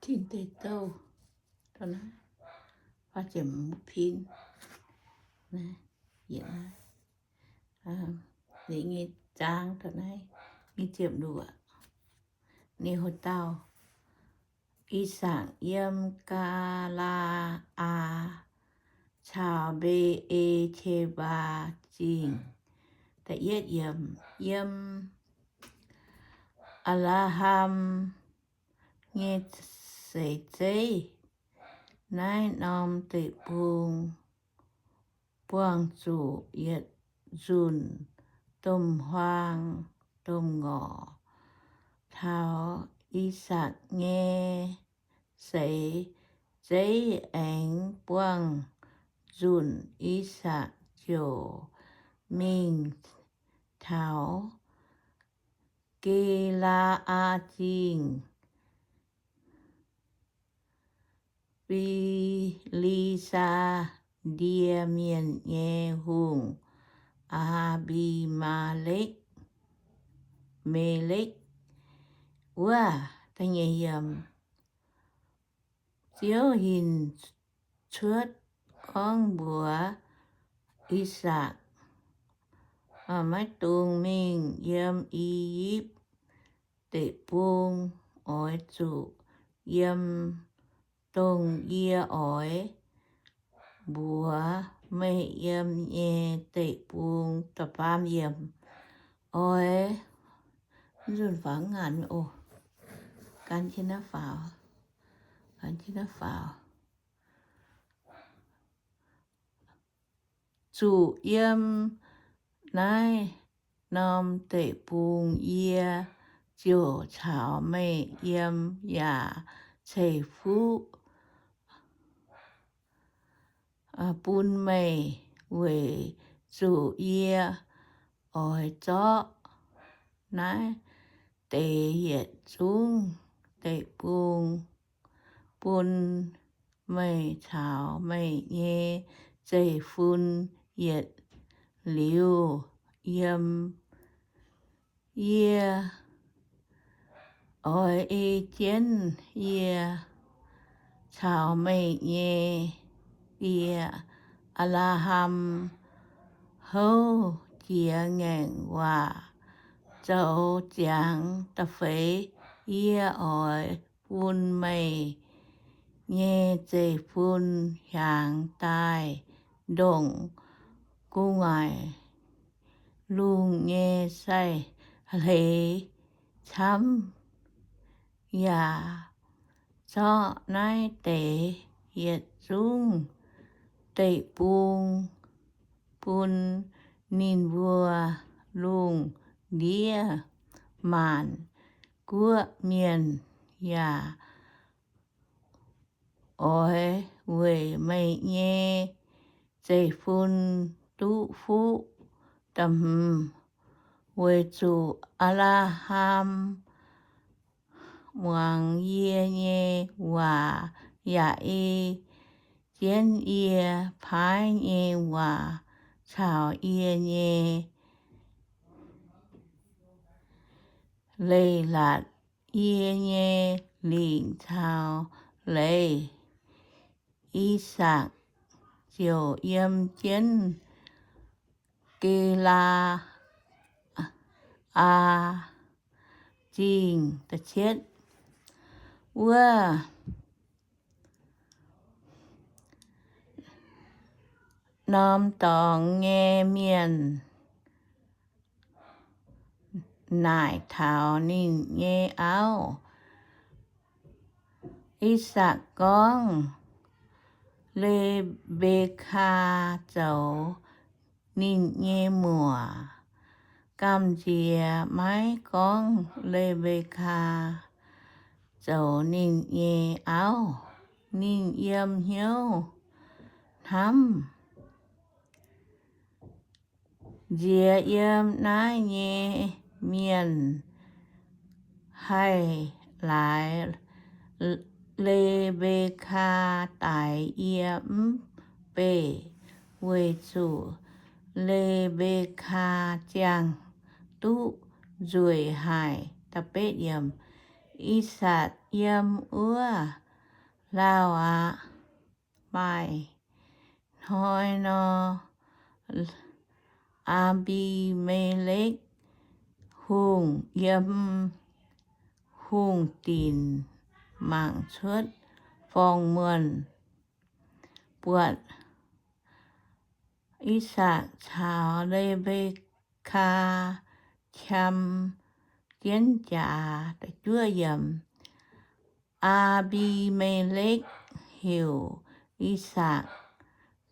Tin Deic Douh, pin, ninh nyei zaang da'naaiv, nyei ziepc luoqc. Ninh heuc dauh I^sakc yiem Gaa^laa^aa caux Mbe^e^qe^mbaa Zingh. Da'yietv yiemc, yiem Apc^laa^ham nyei seix zeiv, naaiv norm deic-bung buangh zuqc yietc nzunc domh huaang domh ngorc. Taux I^sakc nyei seix zeiv aengx buangh nzunc, I^sakc ziouc mingh taux Ge^laa^aa Zingh, Fi^li^saa^die Mienh nyei hungh, Aa^mbi^maa^lekv, Melekv, wuov. Ziouv hinc cuotv gorngv mbuox I^sakc, Maiv dungx mingh yiem I^yipv Deic-Bung. Oix zuqc yiem dongh yie oix mbuox meih yiem nyei deic-bung. Oix, zuqc yiem naaiv norm deic-bung, yie ziouc caux meih yiem yaac ceix fuqv bun meih, weic zuqc yie oix zorqv naaiv deix yietc zungv deic-bung bun meih caux meih nyei zeiv-fun yietc liuz yiem. Yie oix ei jienv yie caux meih nyei die, Apc^laa^ham, houv jiex ngaengc waac zoux ziangx da'feix. Yie oix bun meih nyei zeiv-fun hiaangx daaih ndongc gu'nguaaic lungh nyei sai-hleix camv, yaac zorqv naaiv deix yietc zungv deic-bung bun ninh mbuo lungh ndiev maanc guoqv mienh. Yaac oix weic meih nyei zeiv-fun duqv fuqv. Da'hmz, weic zuqc Apc^laa^ham muangx yie nyei waac yaac ei jienv yie paaiv nyei waac caux yie nyei leiz-latc, yie nyei lingc caux leiz. I^sakc ziouc yiem jienv Ge^laa^aa Zingh. Wuov norm dorngx nyei mienh naaic taux ninh nyei auv, I^sakc gorngv, Le^mbe^kaa zoux ninh nyei muoc. Gamh nziex maiv gorngv Le^mbe^kaa zoux ninh nyei auv. Ninh yiem hnyouv hnamv, Nziex yiem naaiv nyei mienh haih laaix Le^mbe^kaa daix yie mv beih, weic zuqc Le^mbe^kaa ziangh duqv nzueic haic. I^sakc yiem wuov lauh aqv. Maaih hnoi nor, Aa^mbi^me^lekv Hungh yiem hungh dinc mangc cuotv forng-muonh buatc I^sakc caux Le^mbe^kaa qam jienv jaax. Aa^mbi^me^lekv heuc I^sakc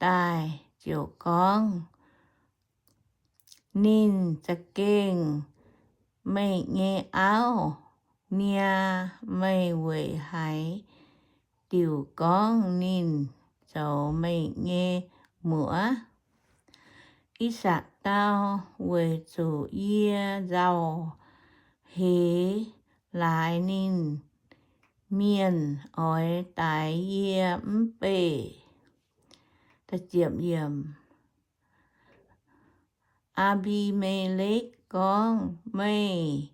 daaih ziouc gorngv, Ninh za'gengh meih nyei auv niaa. Meih weic haaix diuc gorngv ninh zoux meih nyei muoc? I^sakc dau, Weic zuqc yie nzauh heix laaix ninh, mienh oix daix yie mv beih. Aa^mbi^me^lekv gorngv, Meih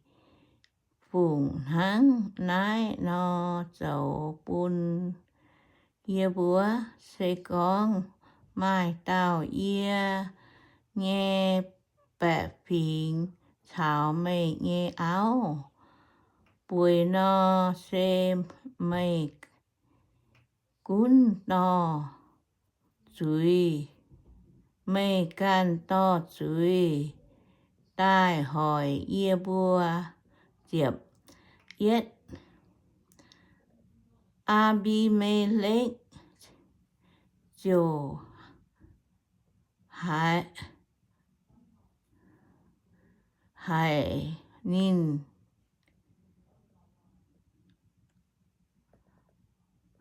fungc hnangv naaiv nor zoux bun yie mbuo? Se gorngv maaih dauh yie nyei baeqc fingx caux meih nyei auv bueix nor, se meih gunv dorh zuiz, meih ganh dorh zuiz daaih hoic yie mbuo. Ziepc yietv, Aa^mbi^me^lekv ziouc haiz, haiz ninh,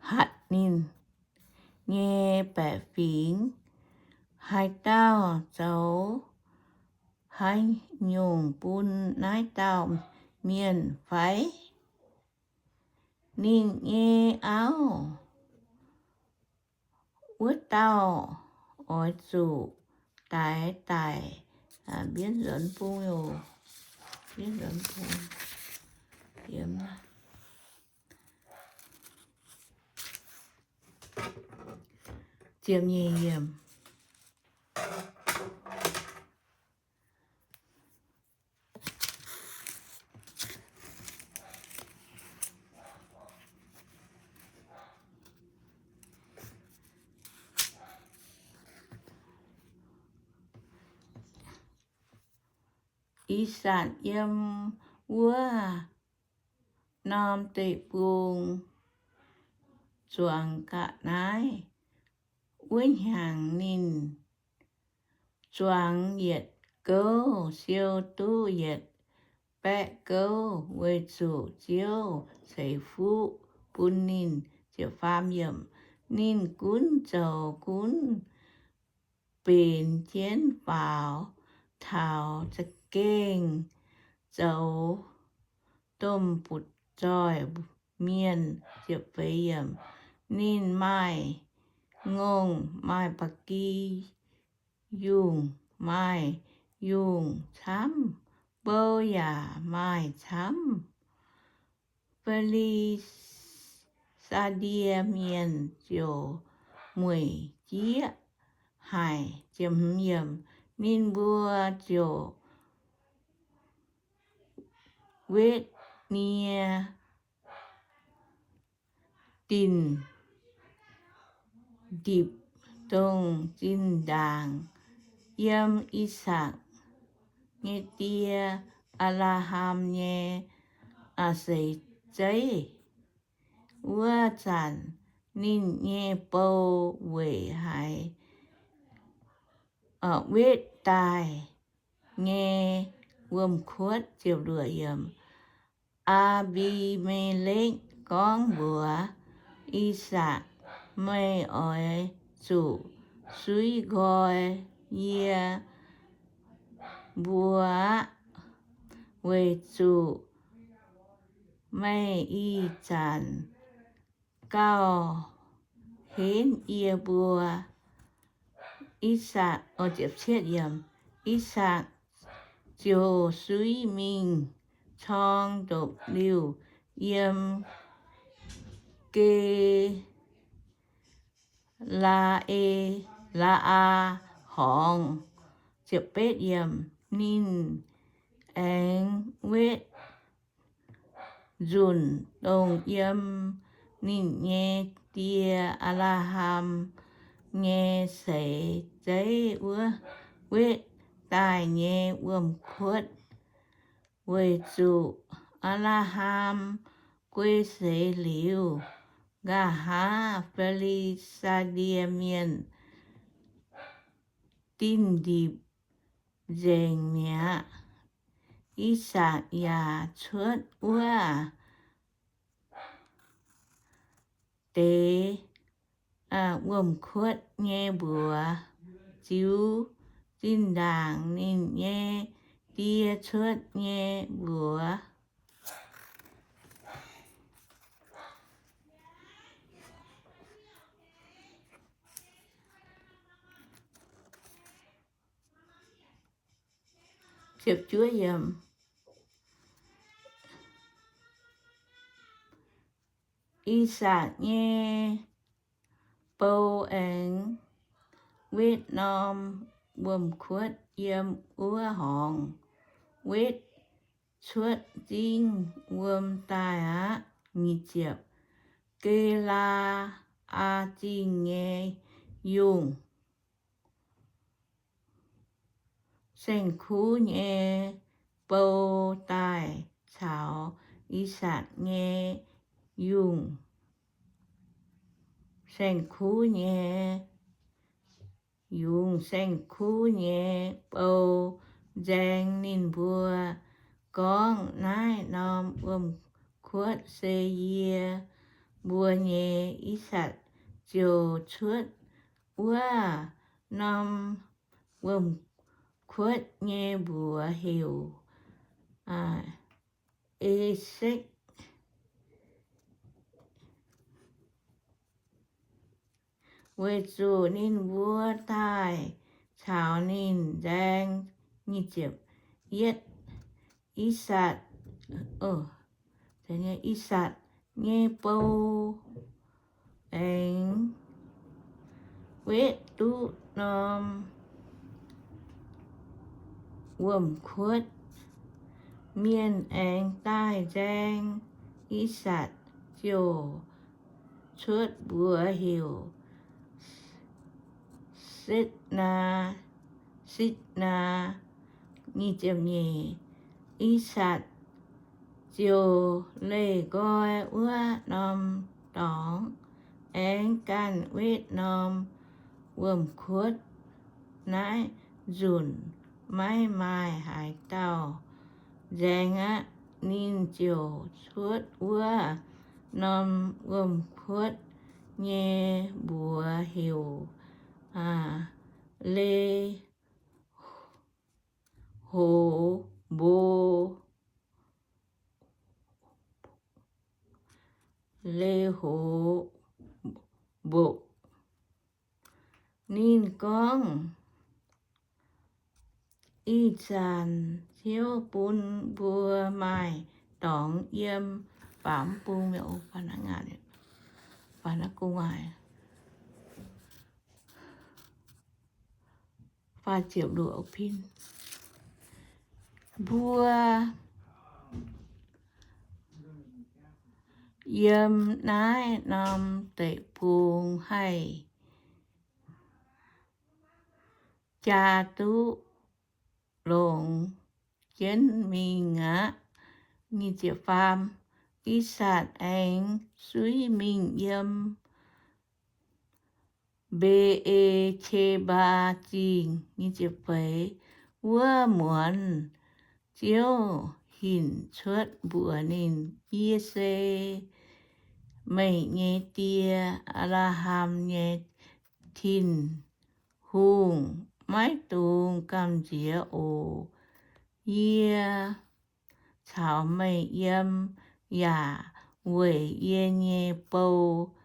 hatc ninh nyei baeqc fingx, Haaix dauh zoux haaix nyungc bun naaiv dauh mienh fai? Ninh nyei auv wuov dauh oix zuqc daix daic. Mbienv nzuonx bung, mbienv nzuonx bung, ziepc nyeic yiemc. I^sakc yiem wuov norm deic-bung zuangx ga'naaiv. Wuov hnyangx ninh zuangx yietc gouv siou duqv yietc baeqv gouv, weic zuqc Ziouv ceix fuqv bun ninh. Ninh gunv zoux gunv benx jienv faaux taux za'gengh zoux domh butv-zoih mienh. Ninh maaih ngongh, maaih ba'gi yungh, maaih yungh camv, bou yaac maaih camv. Fi^li^saa^die Mienh ziouc mueic jieqv haic. Ninh mbuo ziouc wetv nie dinh ndipc dongh zinh ndaangc yiem I^sakc nyei die, Apc^laa^ham, nyei seix zeiv. Wuov zanc ninh nyei bou weic haaix wetv daaih nyei wuom-kuotv. Aa^mbi^me^lekv gorngv mbuox I^sakc, Meih oix zuqc suiv nqoi yie mbuo aqv, weic zuqc meih ih zanc gauh henv yie mbuo. I^sakc, I^sakc ziouc suiv mingh corng ndopv-liuh yiem Ge laa e laa aa horngz. Ninh aengx wetv nzunc dongh yiem ninh nyei die, Apc^laa^ham, nyei seix zeiv wuov, wetv daaih nyei wuom-kuotv, weic zuqc Apc^laa^ham guei seix liuz, nqa'haav Fi^li^saa^die Mienh dinh ndipc nzengc mi'aqv. I^sakc yaac cuotv wuov deix wuom-kuotv nyei mbuox ziux zinh ndaangc ninh nyei die cuotv nyei mbuox. I^sakc nyei bou aengx wetv norm wuom-kuotv yiem wuov horngz, wetv cuotv zingv wuom daaih aqv. Ge^laa^aa Zingh nyei yungh, saeng-kuv nyei bou daaih caux I^sakc nyei yungh, saeng-kuv nyei yungz, saeng-kuv nyei bou nzaeng ninh mbuo gorngv, Naaiv norm wuom-kuotv se yie mbuo nyei. I^sakc ziouc cuotv wuov norm wuom-kuotv nyei mbuox heuc Esekv, weic zuqc ninh mbuo daaih caux ninh nzaeng. Yietv, I^sakc, I^sakc nyei bou aengx wetv duqv norm wuom-kuotv. Mienh aengx daaih nzaeng. I^sakc ziouc cuotv mbuox heuc Setv^naa, Sitv^naa. I^sakc ziouc leih nqoi wuov norm dorngx, aengx ganh wetv norm wuom-kuotv. Naaiv nzunc maiv maaih haaix dauh nzaeng aqv. Ninh ziouc cuotv wuov norm wuom-kuotv nyei mbuox heuc Le hoc mbo, Le hoc mboqc. Ninh gorngv, Ih zanc Ziouv bun mbuo maaih dorngx yiem, mbuo yiem naaiv norm deic-bung haih jaa duqv longx jienv mingh aqv. I^sakc aengx suiv mingh yiem Mbe^e^qe^mbaa Zingh, wuov muonz Ziouv hinc cuotv mbuox ninh, Yie se meih nyei die, Apc^laa^ham, nyei Tin-Hungh. Maiv dungx gamh nziex oc. Yie caux meih yiem, yaac weic yie nyei bou,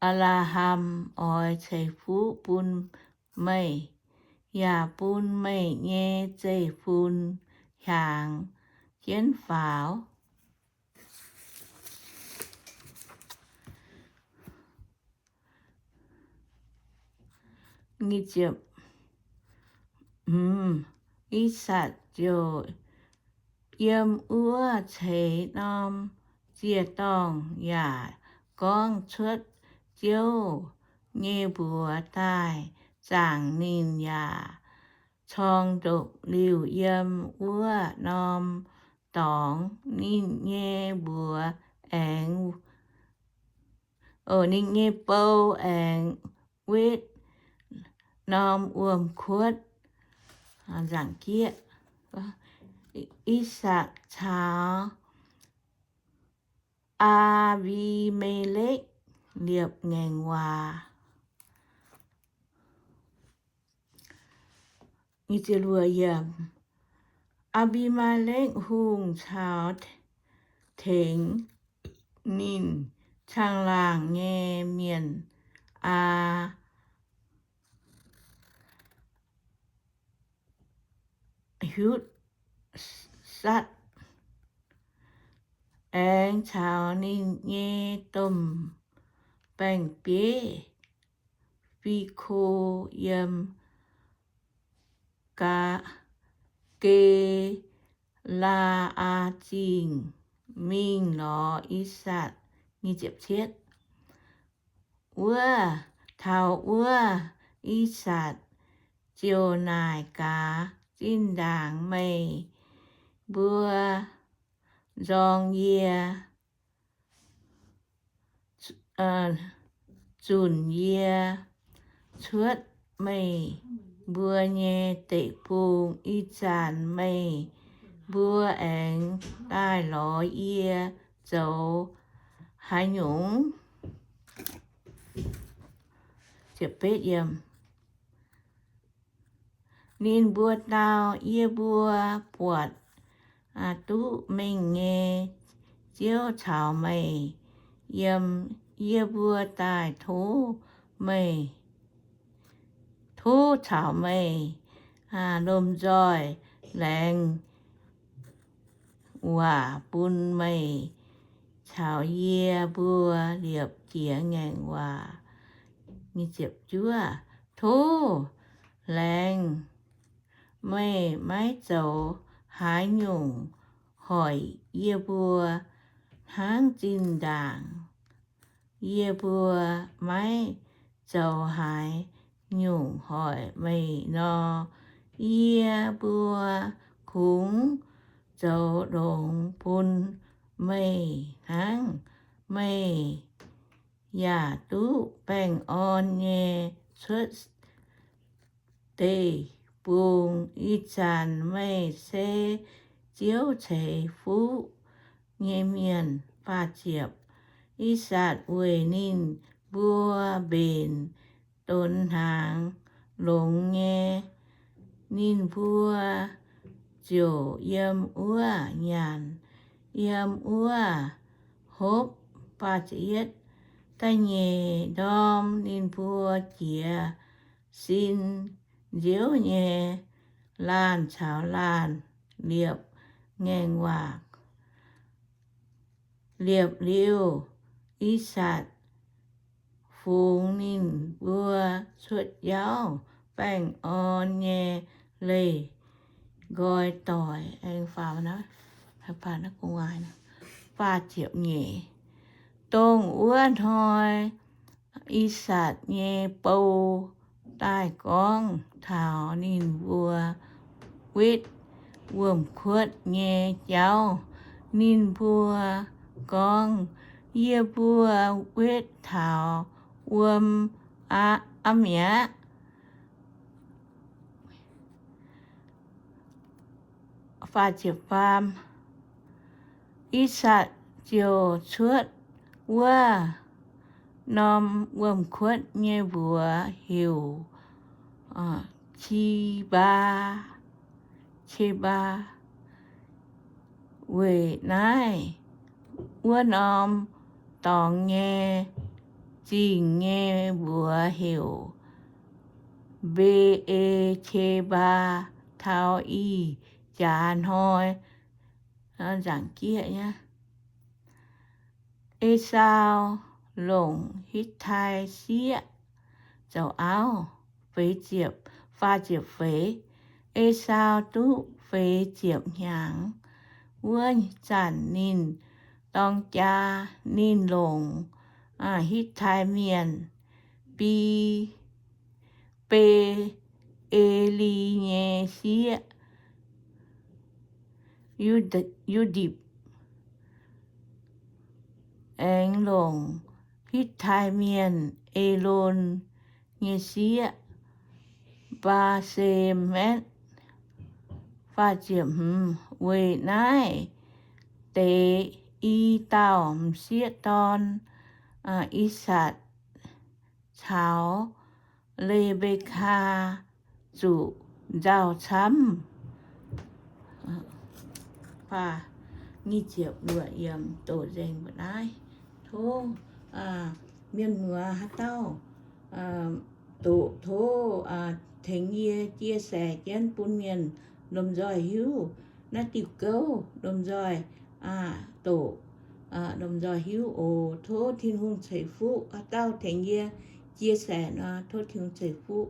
Apc^laa^ham, oix ceix fuqv bun meih, yaac bun meih nyei zeiv-fun hiaangx jienv faaux. I^sakc ziouc yiem wuov ceix norm ziec-dorngh yaac gorngv cuotv Ziouv nyei mbuox daaih zaangc ninh, yaac corng ndopv-liuh yiem wuov norm dorngx. Ninh nyei mbuox aengx, ninh nyei bou aengx wetv norm wuom-kuotv. I^sakc caux Aa^mbi^me^lekv liepc ngaengc waac. Aa^mbi^me^lekv Hungh caux tengx ninh caangh laangh nyei mienh, Aa^hi^satv, aengx caux ninh nyei domh baeng-bieiv, Fi^ko, yiem Ge^laa^aa Zingh mingh lorz I^sakc. Wuov, taux wuov I^sakc ziouc naaic gaax, Zinh ndaangc meih mbuo nzorng yie, zunc yie cuotv meih mbuo nyei deic-bung. Ih zanc meih mbuo aengx daaih lorz yie zoux haaix nyungc? Ninh mbuo dau, Yie mbuo buatc duqv mengh nyei Ziouv caux meih yiem. Yie mbuo daaih tov meih, tov caux meih lomh nzoih laengz waac bun meih caux yie mbuo liepc jiex ngaengc waac. Tov laengz meih maiv zoux haaix nyungc hoic yie mbuo hnangv zinh ndaangc yie mbuo maiv zoux haaix nyungc hoic meih nor. Yie mbuo kungx zoux longx bun meih hnangv. Meih yaac duqv baengh orn nyei cuotv deic-bung. Ih zanc meih se Ziouv ceix fuqv nyei mienh. I^sakc weic ninh mbuo mbenc donx hnaangx longx nyei. Ninh mbuo ziouc yiem wuov nyanc, yiem wuov hopv. Da'nyeic ndorm ninh mbuo jiez sin nziouv nyei laanh caux laanh liepc ngaengc waac. Liepc liuz, I^sakc fungx ninh mbuo cuotv jauv baengh orn nyei leih nqoi doic. Dongh wuov hnoi I^sakc nyei bou daaih gorngv taux ninh mbuo wetv wuom-kuotv nyei jauv. Ninh mbuo gorngv, Yie mbuo wetv taux wuom aqv mi'aqv. I^sakc ziouc cuotv wuov norm wuom-kuotv nyei mbuox heuc Qi^mbaa, Qe^mbaa. Weic naaiv wuov norm dorngx nyei zingh nyei mbuox heuc Mbe^e^qe^mbaa. Taux ih jaax hnoi, Nzaangc Jieqv, Esaau longc Hitv^tai sieqv zoux auv. feix ziepc, faah ziepc feix. Esaau duqv feix ziepc hnyangx wuov zanc ninh dorng jaa, ninh longc Hitv^tai Mienh, Be, Be^e^li nyei sieqv, Yu^ndipc, aengx longc Hitv^tai Mienh, Elon nyei sieqv, Mbaa^se^metv. Weic naaiv deix i dauh m'sieqv dorn, I^sakc, caux Le^mbe^kaa zuqc nzauh camv. Doqc nzengc mbuo naaiv. Tov mienh muoz haaix dauh doqc, tov tengx yie chia sẻ jienv bun mienh lomh nzoih hiuv naaiv diuh gouv, lomh nzoih doqc, lomh nzoih hiuv oc. Tov Tin-Hungh ceix fuqv. Haaix dauh tengx yie chia sẻ nor, tov Tin-Hungh ceix fuqv.